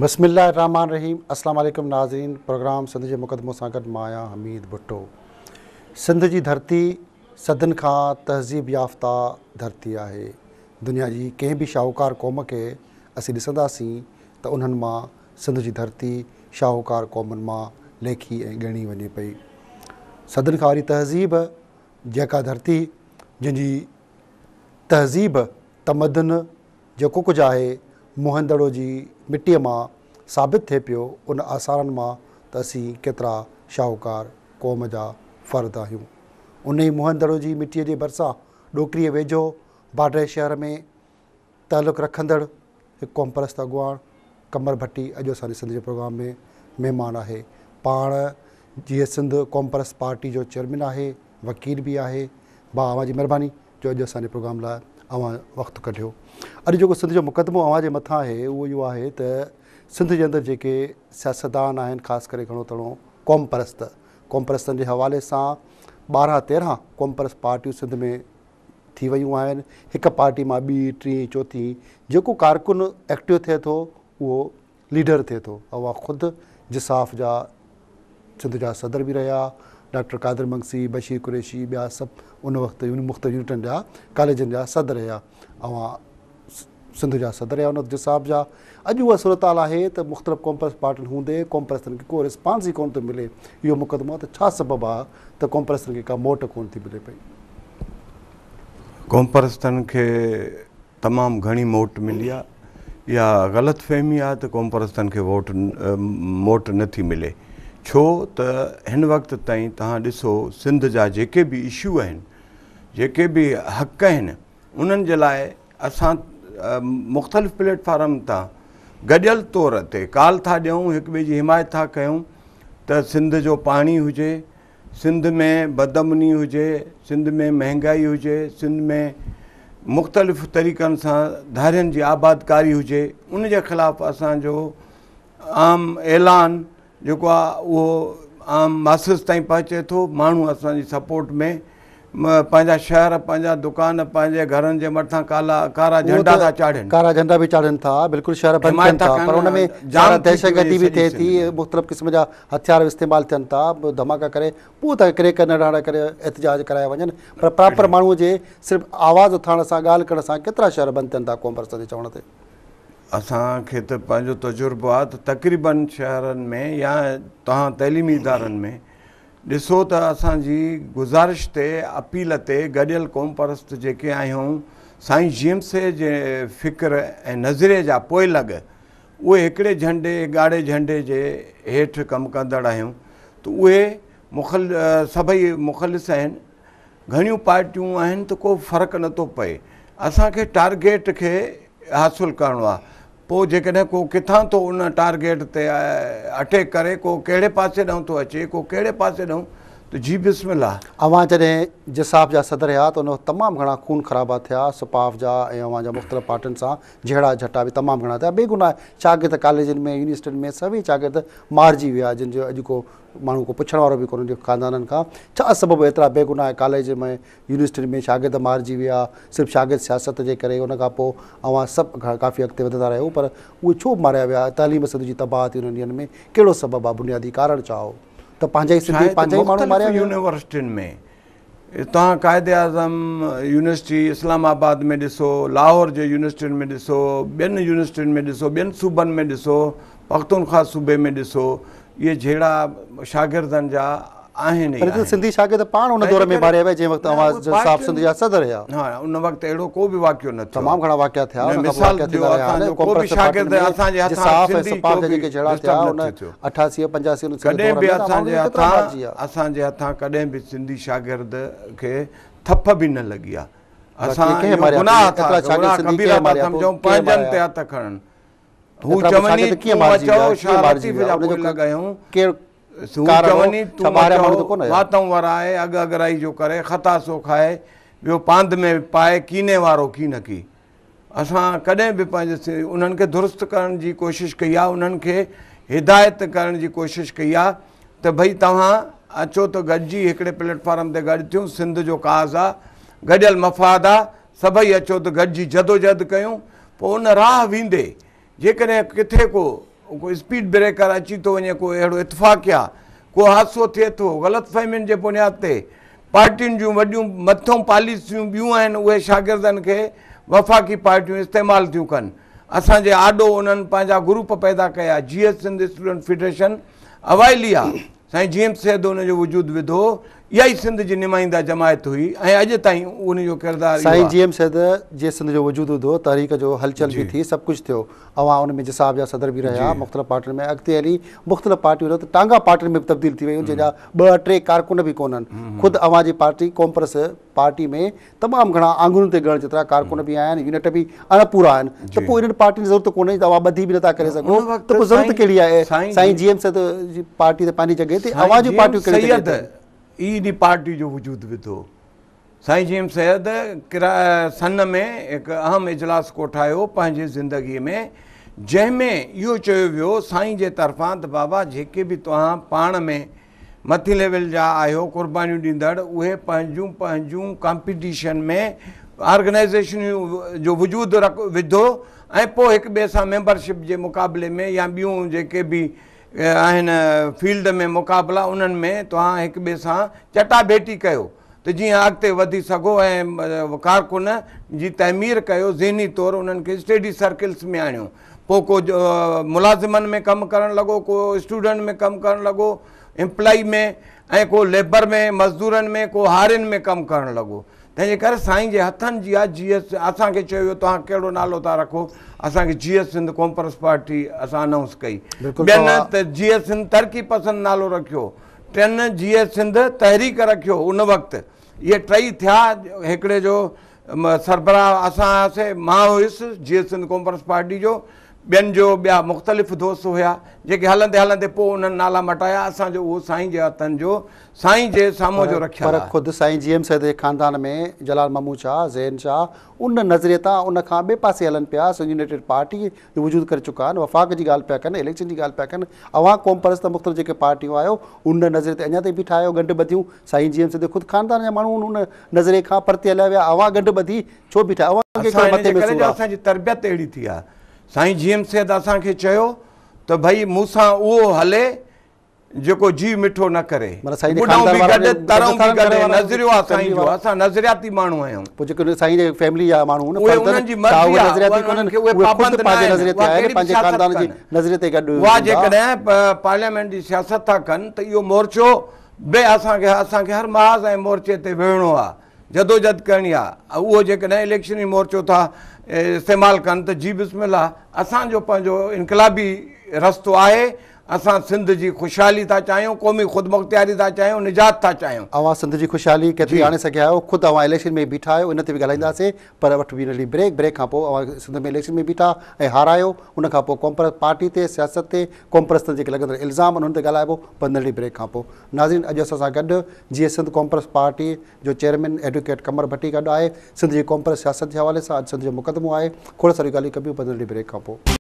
بسم الله الرحمٰن الرحيم السلام عليڪم ناظرين پروگرام سنڌ جي مقدمو سان گڏ مان آهيان حميد ڀٽو سنڌ جي ڌرتي صدين کان تهذيب يافته ڌرتي آهي دنيا جي ڪنهن به شاهوڪار قوم کي اسين ڏسنداسين ته انهن مان سنڌ جي ڌرتي شاهوڪار قومن مان ليکي ۽ ڳڻي وڃي پئي صدين کان واري تهذيب جيڪا ڌرتي جنهن جي تهذيب تمدن جيڪو ڪجهه آهي موهندڙو جي مٽيء مان ثابت ٿئي پيو ان آثارن مان ته اسين ڪيترا شاهوڪار قوم جا فرد آهيون. انهي موهندڙو جي مٽيء جي ڀرسان ڏوڪريء ويجهو باڊهه شهر ۾ تعلق رکندڙ هڪ قومپرست اڳواڻ قمر ڀٽي اڄ اسان جي سنڌ جي پروگرام ۾ مهمان آهي. پاڻ جيئي سنڌ قومپرست پارٽي جو چيئرمين آهي، وڪيل به آهي. ڀاء اوهان جي مهرباني جو اڄ اسان جي پروگرام لاء اوهان وقت ڪڍيو. اڄ جيڪو سنڌ جو مقدمو اوهان جي مٿان آهي اهو اهو آهي ته سنڌ جي اندر جيڪي سياستدان آهن خاص ڪري گهڻو تڻو قومپرست، قومپرستن جي حوالي سان 12 13 قومپرست پارٽيون سنڌ ۾ ٿي ويون آهن، هڪ پارٽي مان ٻي، ٽين، چوٿين جيڪو ڪارڪن ايڪٽو ٿئي ٿو اهو ليڊر ٿئي ٿو. اوهان خود جساف جا سنڌ جا صدر به رهيا، ڊاڪٽر قادر مگسي، بشير قريشي ٻيا سڀ ان وقت مختلف يونٽن جا ڪاليجن جا صدر رهيا. اوهان سنڌ جا صدر رهيا ان وقت جساف جا. اڄ اها صورتحال آهي ته مختلف قومپرست پارٽين هوندي قومپرستن کي ڪو رسپانس ئي ڪونه ٿو ملي. اهو مقدمو آهي ته ڇا سبب آهي ته قومپرستن کي ڪا موٽ ڪونه ٿي ملي پئي؟ قومپرستن کي تمام گهڻي موٽ ملي آهي. اها غلط فهمي آهي ته قومپرستن کي ووٽ موٽ نه ٿي ملي. ڇو ته هن وقت تائين توهان ڏسو سنڌ جا جيڪي به اشو آهن، جيڪي به حق آهن انهن جي لاء اسان مختلف پليٽ فارم تان گڏيل طور تي ڪال ٿا ڏيون، هڪ ٻئي جي حمايت ٿا ڪيون ته سنڌ جو پاڻي هجي، سنڌ ۾ بدامني هجي، سنڌ ۾ مهنگائي هجي، سنڌ ۾ مختلف طريقن سان ڌارين جي آبادڪاري هجي، ان جي خلاف اسان جو عام اعلان جيڪو آهي اهو عام ماسز تائين پهچي ٿو، ماڻهو اسان جي سپورٽ ۾ پنهنجا شهر، پنهنجا دڪان، پنهنجي گهرن جي مٿان ڪالا ڪارا جهنڊا ٿا چاڙهين. ڪارا جهنڊا به چاڙهين ٿا، بلڪل شهر بند ٿين ٿا پر ان ۾ جام دهشتگردي به ٿئي ٿي، مختلف قسم جا هٿيار به استعمال ٿين ٿا، ڌماڪا ڪري پوء ٿا ڪريڪ نڙاڙا ڪري احتجاج ڪرايا وڃن پر پراپر ماڻهو جي صرف آواز اٿارڻ سان ڳالهه ڪرڻ سان ڪيترا شهر بند ٿين ٿا قوم پرستن جي چوڻ تي. اسان کي ته پنهنجو تجربو آهي ته تقريبن شهرن ۾ يا توهان تعليمي ادارن ۾ ڏسو ته اسان جي گذارش تي اپيل تي گڏيل قومپرست جيڪي آهيون سائين جي ايم سي جي فڪر ۽ نظريي جا پوئلڳ اهي هڪڙي جهنڊي ڳاڙهي جهنڊي جي هيٺ ڪم ڪندڙ آهيون ته اهي مخل سڀئي مخلص آهن گهڻيون پارٽيون آهن ته ڪو فرق نٿو پئي اسان کي ٽارگيٽ کي حاصل ڪرڻو آهي پوء جيڪڏهن ڪو ڪٿان ٿو ان ٽارگيٽ تي اٽيڪ ڪري ڪو ڪهڙي پاسي ڏانهن ٿو اچي ڪو ڪهڙي پاسي ڏانهن ته جي بسم الله. اوهان جڏهن جساف جا صدر هيا ته ان وقت تمام گهڻا خون خرابا ٿيا سپاف جا ۽ اوهان جا مختلف پارٽين سان جهيڙا جهٽا به تمام گهڻا ٿيا بيگناهه شاگرد ڪاليجن ۾ يونيورسٽين ۾ سوين شاگرد مارجي ويا جن جو اڄ ڪو ماڻهو ڪو پڇڻ وارو به ڪونهي خاندانن کان ڇا سبب ايترا بيگناهه ڪاليج ۾ يونيورسٽين ۾ شاگرد مارجي ويا صرف شاگرد سياست جي ڪري ان کان پوء اوهان سڀ ڪافي اڳتي وڌندا رهيو پر اهي ڇو ماريا ويا تعليم سنڌ جي تباهه ٿي انهن ڏينهن ۾ ڪهڙو سبب آهي بنيادي ڪارڻ ڇا هو ته پنهنجا ئي سنڌي پنهنجا ئي ماڻهو ماريا ويا. يونيورسٽين ۾ توهان قائد اعظم يونيورسٽي اسلام آباد ۾ ڏسو، لاهور جي يونيورسٽين ۾ ڏسو، ٻين يونيورسٽين ۾ ڏسو، ٻين صوبن ۾ ڏسو، پختونخوا صوبي ۾ ڏسو، اهي جهيڙا شاگردن جا آهن ئي پر آهن. سنڌي شاگرد پاڻ ان دور ۾ ماريا ويا جنهن وقت اوهان صاحب سنڌ جا صدر هيا. ها ان وقت اهڙو ڪو به واقعو نه ٿيو. تمام گهڻا واقعا ٿيا ان کان پوء مثال واقعا ڏيو ٿيندا رهيا اسان آهن جو ڪو به قومپرست شاگرد پارٽين ۾ اسان جي هٿان جساف ۽ سنڌي سپاف ڪو جا به جيڪي جهيڙا ٿيا ڊسٽرب ان نه ٿيو. 88 85 ان ڪڏهن دور به ۾ ته اسان جي ماڻهو ڪيترا هٿان مارجي ويا. اسان جي هٿان ڪڏهن به سنڌي شاگرد کي ٿڦ به نه لڳي آ. باقي اسان ڪنهن اهو ماريا گناهه پوء ٿا ايترا شاگرد گناهه سنڌي ڪبيرا ڪنهن ٿا ماريا پوء سمجهون ڪنهن پنهنجن ماريا تي هٿ کڻن. هو ايترا پوء چوني شاگرد ڪيئن تون مارجي اچو ويا ڪيئن شاهه مارجي لطيف ويا جا ان جو پوئلڳ آهيون. ڪير هو ڪارڻ هو چوني ڇا تون ٻاهريان ماڻهو ته اچو ڪونه هيا. واتئون ورائي اڳ اڳرائي جو ڪري خطا سو کائي ٻيو پاند ۾ پائي ڪيني وارو ڪينڪي. اسان ڪڏهن به پنهنجي انهن کي درست ڪرڻ جي ڪوشش ڪئي آهي، انهن کي هدايت ڪرڻ جي ڪوشش ڪئي آهي ته ڀئي توهان اچو ته گڏجي هڪڙي پليٽ فارم تي گڏ ٿيون، سنڌ جو ڪاز آهي، گڏيل مفاد آهي، سڀئي اچو ته گڏجي جدوجهد ڪيون، پوء ان راهه ويندي جيڪڏهن ڪٿي ڪو ڪو اسپيڊ بريڪر اچي ٿو وڃي، ڪو اهڙو اتفاقيا ڪو حادثو ٿئي ٿو، غلط فهمين جي بنياد تي پارٽين جون وڏيون مٿيون پاليسيون ٻيون آهن، اهي شاگردن کي وفاقي پارٽيون استعمال ٿيون ڪن. اسان جي آڏو انهن پنهنجا گروپ پيدا ڪيا. جيئي سنڌ اسٽوڊنٽ فيڊريشن اوائلي آ، سائين جي ايم سيد ان جو وجود وڌو، اها ئي سنڌ جي نمائنده جماعت هئي ۽ اڄ تائين ان جو ڪردار اهو سائين آ. جي ايم سيد جيئي سنڌ جو وجود وڌو، تحريڪ جو هلچل به ٿي، سڀ ڪجهه ٿيو. اوهان ان ۾ جساب جا صدر به رهيا، مختلف پارٽين ۾ اڳتي هلي مختلف پارٽيون نه ته ٽانگا پارٽين ۾ به تبديل ٿي ويون، جنهن جا 2 3 ڪارڪن به ڪونهن. خود اوهان جي پارٽي قومپرست پارٽي ۾ تمام گهڻا آڱرين تي ڳڻڻ جيترا ڪارڪن به آهن، يونٽ به اڻ پورا آهن، ته پوء انهن پارٽين جي ضرورت ڪونهي، اوهان ٻڌي به نٿا ڪري سگهو ته پوء ضرورت ڪهڙي آهي؟ سائين جي ايم سيد جي پارٽي ته پنهنجي جڳهه تي، اوهان جون پارٽيون ڪهڙي جڳهه تي؟ سيد ئي انهي پارٽي جو وجود وڌو. سائين جي ايم سيد سن ۾ هڪ اهم اجلاس ڪوٺايو پنهنجي زندگي ۾، جنهن ۾ اهو چيو ويو سائين جي طرفان ته بابا جيڪي به توهان پاڻ ۾ مٿين ليول جا آهيو قربانيون ڏيندڙ، اهي پنهنجون پنهنجون ڪامپيٽيشن ۾ آرگنائيزيشنون جو وجود وڌو ۽ پوء هڪ ٻئي سان ميمبرشپ جي مقابلي ۾ يا ٻيون جيڪي به آهن فيلڊ ۾ مقابلا انهن ۾ توهان هڪ ٻئي سان چٽاڀيٽي ڪيو ته جيئن اڳتي وڌي سگهو ۽ ڪارڪن جي تعمير ڪيو، ذهني طور انهن کي اسٽيڊي سرڪلس ۾ آڻيو. پوء ڪو ملازمن ۾ ڪم ڪرڻ لڳو، ڪو اسٽوڊنٽ ۾ ڪم ڪرڻ لڳو، امپلائي ۾، ۽ ڪو ليبر ۾، مزدورن ۾، ڪو هارين ۾ ڪم ڪرڻ لڳو. تنهن جي ڪري سائين جي هٿن جي آ جي ايس اسان کي چيو ويو توهان ڪهڙو نالو ٿا رکو، اسان کي جيئي سنڌ قومپرست پارٽي اسان انائونس ڪئي. ٻين ته جيئي سنڌ ترقي پسند نالو رکيو، ٽين جيئي سنڌ تحريڪ رکيو. ان وقت اهي ٽئي ٿيا، هڪڙي جو سربراهه اسان هئاسي، مان هيس جيئي سنڌ قومپرست پارٽي جو، ٻين جو ٻيا مختلف دوست هيا جيڪي هلندي هلندي پوء انهن نالا مٽايا، اسان جو اهو سائين جي هٿن جو سائين جي سامهون جو رکيل پر آهي. خود سائين جي ايم سيد جي خاندان ۾ جلال محمود شاهه، زين شاهه ان نظريي تان ان کان ٻئي پاسي هلن پيا، سنڌ يونائيٽيڊ پارٽي جو وجود ڪري چڪا آهن، وفاق جي ڳالهه پيا ڪن، اليڪشن جي ڳالهه پيا ڪن، اوهان قومپرست مختلف جيڪي پارٽيون آهيو ان نظريي تي اڃا تائين بيٺا آهيو، ڳنڍ ٻڌيون، سائين جي ايم سيد جي خود خاندان جا ماڻهو ان نظريي کان پرتي هليا ويا، اوهان ڳنڍ ٻڌي ڇو بيٺا آهيو؟ اوهان کي اسان ڪهڙو ان جي مٿي ۾ ڪري سور جو آهي؟ اسان جي تربيت اهڙي ٿي آهي. سائين جي ايم سيد اسان کي چيو ته ڀئي مون سان اهو هلي جيڪو جيء مٺو نه ڪري. معنيٰ سائين جي ٻڏون خاندان به وارا گڏ، جي ترون به خاندان گڏ، وارا نظريو آهي سائين فيملي جو، وارا. اسان نظرياتي ماڻهو آهيون. پوء جيڪي سائين جي فيملي جا ماڻهو آهن، اهي فردن، انهن جي ڇا مرضي اهي آهي، نظرياتي انهن ڪونهن؟ کي اهي اهي خود پابند نه پنهنجي آهن، نظريي تي اها آهن، ڪهڙي به پنهنجي سياست خاندان جي ڪن. نظريي تي گڏ اها هوندا. جيڪڏهن پارليامينٽ جي سياست ٿا ڪن ته اهو مورچو به اسان کي هر محاذ ۽ مورچي تي ويهڻو آهي، جدوجھد ڪرڻي آهي. اهو جيڪڏهن اليڪشني مورچو ٿا استعمال ڪن ته جي بسم الله، اسان جو پنهنجو انقلابي رستو آهي. اسان سنڌ جي خوشحالي ٿا چاهيون، قومي خودمختياري ٿا چاهيون، نجات ٿا چاهيون. اوهان سنڌ جي خوشحالي ڪيتري آڻي سگهيا آهيو، خود اوهان اليڪشن ۾ بيٺا آهيو، ان تي به ڳالهائينداسين، پر وٺبي ننڍڙي بريڪ، بريڪ کان پوء اوهان سنڌ ۾ اليڪشن ۾ بيٺا ۽ هارايو، ان کان پوء قومپرست پارٽي تي، سياست تي، قومپرستن جيڪي لڳندڙ الزام انهن تي ڳالهائبو، پر ننڍڙي بريڪ کان پوء. ناظرين اڄ اسان سان گڏ جيئي سنڌ قومپرست پارٽي جو چيئرمين ايڊووڪيٽ قمر ڀٽي گڏ آهي، سنڌ جي قومپرست سياست جي حوالي سان اڄ سنڌ جو مقدمو آهي، کوڙ ساريون ڳالهيون ڪبيون پر ننڍڙي بريڪ کان پوء.